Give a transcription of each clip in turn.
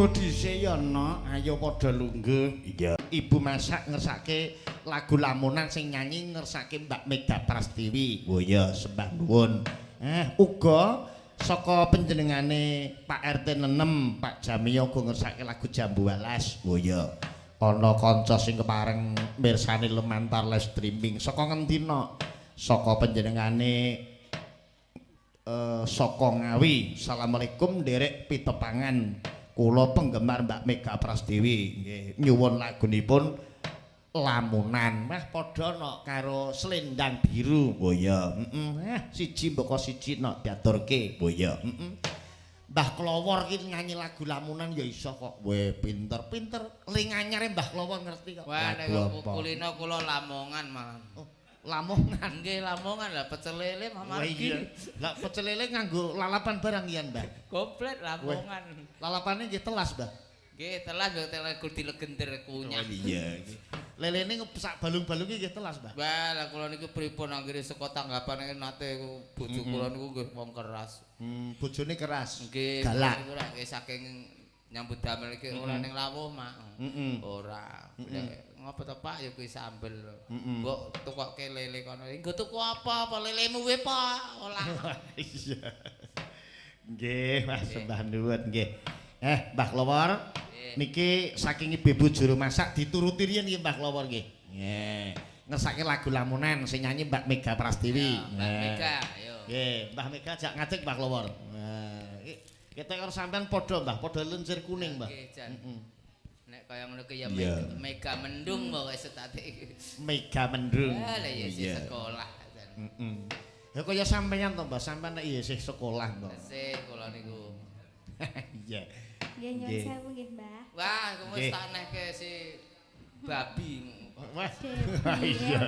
Lungguh dhisik ya, Nok. Ayo padha lungguh. Iya. Ibu masak ngersake lagu lamunan sing nyanyi ngersake Mbak Mega Prastiwi. Oh iya, sembah nuwun. Uga saka panjenengane Pak RT 6, Pak Jamiyo uga ngersake lagu Jambu Alas. Oh iya. Ana kanca sing kepareng mirsani lumantar live streaming saka ngendi, Nok? Saka panjenengane saka Ngawi. Assalamualaikum nderek pitepangan. Kula penggemar Mbak Mega Prastiwi. Nggih, nyuwun lagunipun Lamunan. Meh padha nok karo Selendang Biru. Oh iya, heeh. Siji mboko siji nok diaturke. Oh iya, heeh. Mbah Klowor ki nyanyi lagu Lamunan ya iso kok. Weh, pinter-pinter. Ling anyare Mbah Klowor ngerti kok. Wah, nek kulino kula Lamongan malah. Oh, Lamongan. Nggih, Lamongan lah pecel lele Mamargi. Iya. Lah pecel lele nganggo lalapan barang yen, Mbah. Komplit Lamongan. Lalapane nggih telas, Mbah. Nggih, telas yo telas dilegender kunyah. Oh iya. Lelene sak balung-balunge nggih telas, Mbah. Wah, lah kula niku pripun anggere saka tanggapane nate bojo kula niku nggih wong keras. Bojone keras. Nggih, galak. Niku nggih saking nyambut damel iki ora ning lawuh, Mak. Ora. Ngopo to, Pak? Ya kuwi sambel. Mbok tukokke lele kono. Nggo tuku apa? Apa lelemu wae, Pak? Olah. Iya. Nggih, Mas, sembah nuwun nggih. Mbah Klowor, niki saking ibu juru masak dituruti riyen nggih Mbah Klowor nggih. Nggih. Ngersake lagu Lamunan sing nyanyi Mbak Mega Prastiwi. Mbak Mega, ayo. Nggih, Mbah Mega jak ngajek Mbah Klowor. Nah, iki ketok karo sampean padha Mbah, padha lencir kuning, Mbah. Nggih, jan. Nek kaya ngono ki ya Mega Mendung pokoke setate iki. Mega Mendung. Lah ya isih sekolah jan. Heeh. Ya kaya sampeyan to, Mbah, sampean nek ya isih sekolah to. Isih kula niku. Iya. Nggih nyuwun sewu nggih, Mbah. Wah, iku wis tak nehke si babi. Wah. Iya.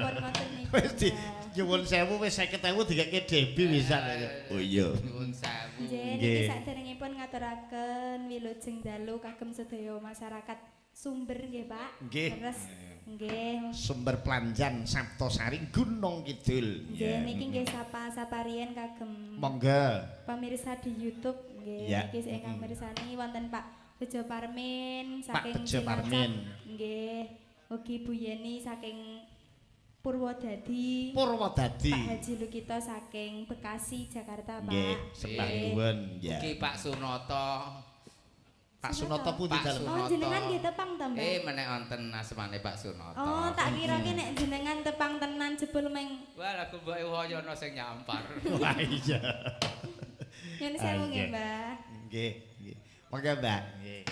Wis di nyuwun sewu wis 50.000 dikeke Debi wisan. Oh iya. Nyuwun sewu. Nggih, niki saderengipun ngaturaken wilujeng dalu kagem sedaya masyarakat Sumber nggih, Pak. Nggih. Terus nggih Sumber Planjan Saptosari Gunung Kidul. Nggih, niki nggih sapa-sapa riyen kagem monggo pemirsa di YouTube nggih niki ingkang mirsani wonten Pak Bejo Parmin saking Pak Bejo Parmin. Nggih. Ugi Bu Yeni saking Purwodadi. Purwodadi. Pak Haji Lukito saking Bekasi, Jakarta, Pak. Nggih, sembah nuwun. Ugi Pak Sunoto. Pak Sunoto pundi dalem? Oh, jenengan nggih tepang to, Mbak? Menek wonten asmane Pak Sunoto. Oh, tak kira ki nek jenengan tepang tenan jebul meng. Wah, lagu mboke woyono sing nyampar. Wah, iya. Nyuwun sewu nggih, Mbak. Nggih, nggih. Monggo, Mbak. Nggih.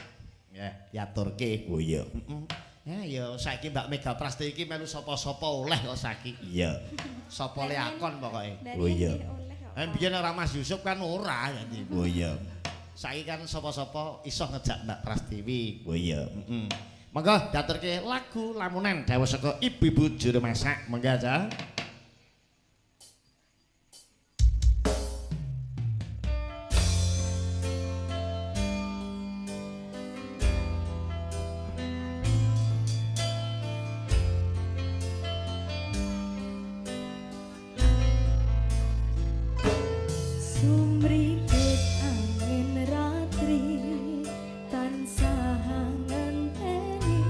Nggih, diaturke. Oh iya. Ya ya saiki Mbak Mega Prastiwi iki melu sapa-sapa oleh kok saiki. Iya. Sapa le akon pokoke. Oh iya. Biyen ora Mas Yusuf kan ora jadi. Oh iya. Saiki kan sapa-sapa iso ngejak Mbak Prastiwi. Oh iya. Heeh. Monggo diaturke lagu Lamunan dawuh saka ibu-ibu juru masak. Monggo aja. Sumripit angin ratri tansah ngenteni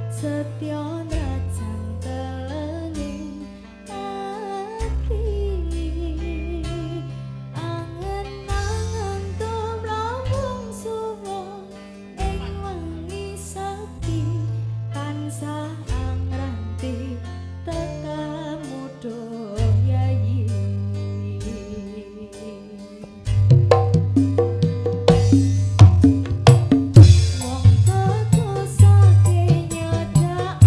setya nrajang telenging ati angen-angen tumrapung suwa ing wengi sepi tansah angranti tekamudo. Wong teku saking nyedhak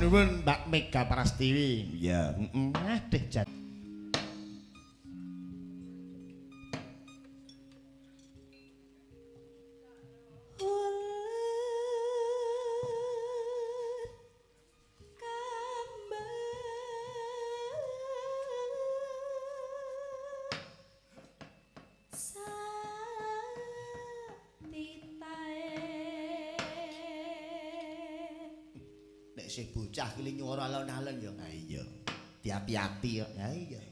Nuwun Mbak Mega Prastiwi. Iya, heeh. Aduh jan. Sih bocah iki nyuara alon-alon ya. Ha iya. Diati-ati kok. Ha iya.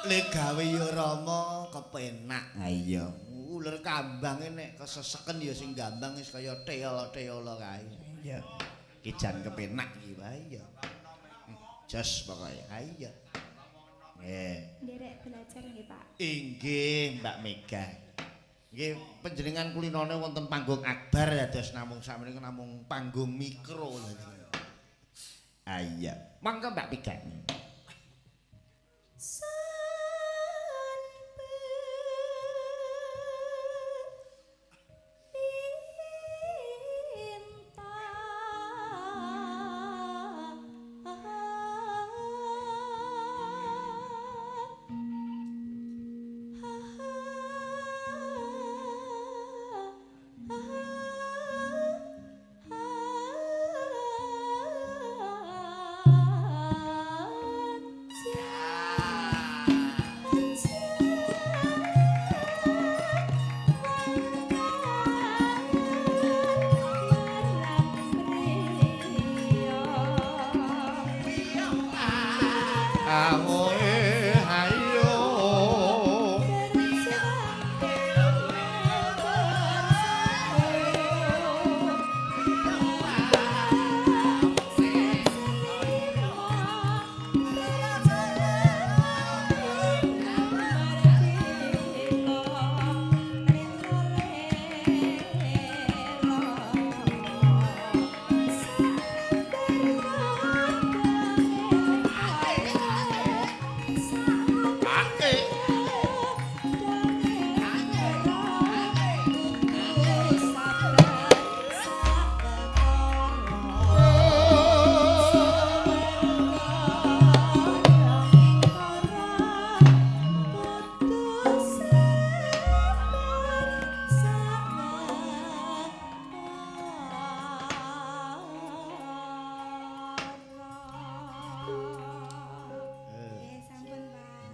Le gawe ya Rama kepenak. Ha iya. Uler kambange nek keseseken ya sing gambang wis kaya teol-teol kae. Iya. Ki jan kepenak iki wae ya. Jos pokoke. Ha iya. Nggih. Nderek belajar nggih, Pak. Inggih, Mbak Mega. Nggih, panjenengan kulinone wonten panggung akbar dados namung sakmenika namung panggung mikro lho. Ha iya. Monggo Mbak Mega.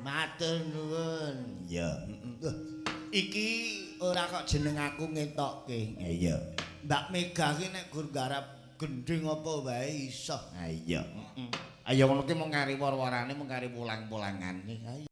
Matur nuwun. Ya, heeh. Iki Ora kok jeneng aku ngetokke. Iya. Mbak Mega ki nek gur garap gending apa wae iso. Ha iya. Heeh. Ayo ngono ki mung kari war-warane, mung kari wulang-wulangane.